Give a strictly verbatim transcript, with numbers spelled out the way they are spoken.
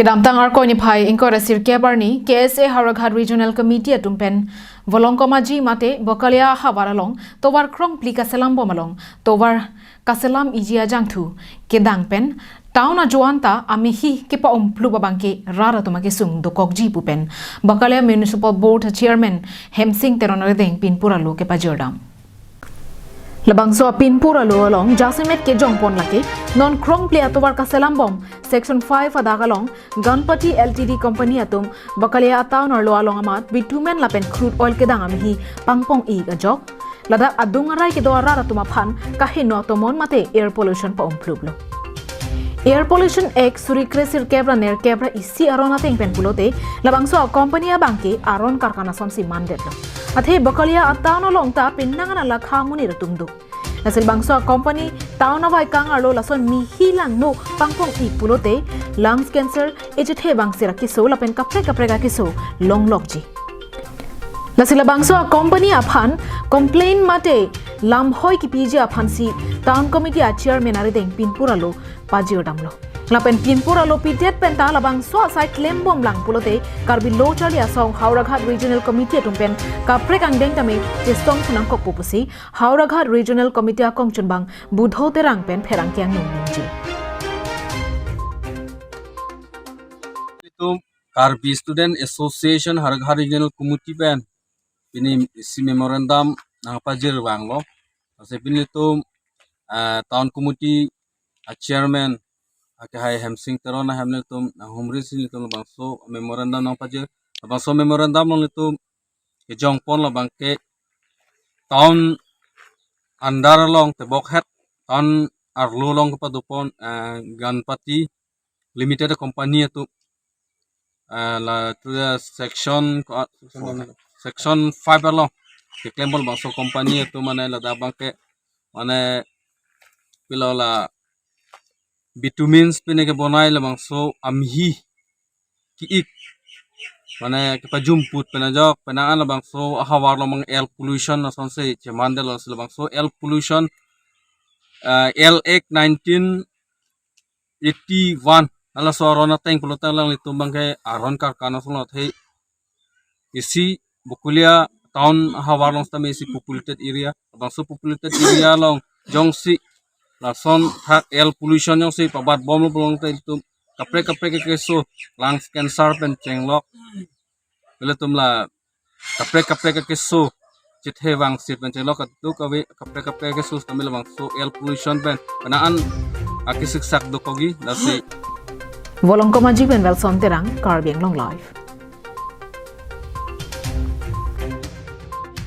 Kedamtang Arkoi niphai ingkoi ra sirkep arni K S A Howraghat Regional Committee atum pen Volongkom Aji mate Bakalia ahavar along tovar krongphli kaselambom along tovar kaselam iji ajangthu kedang pen town ajoan ta amehi kepa-umphlup abangke rat atum akesung dokokji pu pen Bakalia Municipal Board Chairman Hemsing Teron arideng pinpur alo kepajirdam. Labangso apinpur alo along jasemet kejongpon lake non krongphli atovar kaselambom Section five adak along Ganpati L T D Company atum Bakalia town arlo along amat bitumen lapen crude oil kedang amehi pangpong-ik ajok ladak adung arai kedo arat atum aphan kaheno atomon mate air pollution pa-umphlup lo. Air Pollution Act suri kre sirkep ra nerkep ra isi aron ateng pen pulote labangso a-company abangke aron karkan asonsi mandetlo. Athe Bakalia a-town along ta penang an alakha amonit atum do. Lasi labangso a-company town avaikang arlo lason mehi langno pangpong-ik pulote lungs cancer, echethe bangsir akeso lapen kaprek kaprek akeso longlokji. Lasi labangso a-company aphan complaint mate lamhoi kipiji aphansi town committee a-chairman arideng pinpur alo pajirdamlo. Lapen pinpur alo pidet penta labangso asai klembomlang pulote Karbi Lo Charli Asong Howraghat Regional Committee atum pen kaprek angdeng tame chesong phunangkokpo pusi Howraghat Regional Committee akongchunbang Budho Terang pen pherangke angnung ningje. Itum Karbi Student Association Howraghat Regional Committee pen pini isi memorandum nangpajir vanglo. Lasi pini itum, eh, town committee a-chairman akehai Hemsing Teron ahem nelitum nanghumri si nelitum labangso memorandum nangpajir. Labangso memorandum along nelitum kejongpon labangke town under along tebokhet town arlo along kepadopon, eh, Ganpati Limited company atum, eh, la tu ya section ko-, section five along keklembom labangso company atum mane ladak abangke mane pilo la bitumens pine kebonai labangso amehi ki-ik mane kepajumput pen ajok penang an labangso ahavar along mang air pollution asonsi chemandetlo. Lasi labangso air pollution, eh, L Act nineteen eighty-one halaso aron ateng pulote alanglitum abangke aron karkan asonlo, athe isi Bakalia town ahavar along sitame isi populated area, labangso populated area along jongsi lason thak air pollution jongsi pabatbomlo pulote ilitum kaprek kaprek akeso lungs cancer pen chenglok, ilitum la kaprek kaprek akeso chethe bangsir pen chenglok, katu kave kaprek kaprek akeso sitame labangso air pollution pen penang an akesiksak dokokji. Lasi Volongkom Aji pen Welson Terang, Karbi Anglong Live.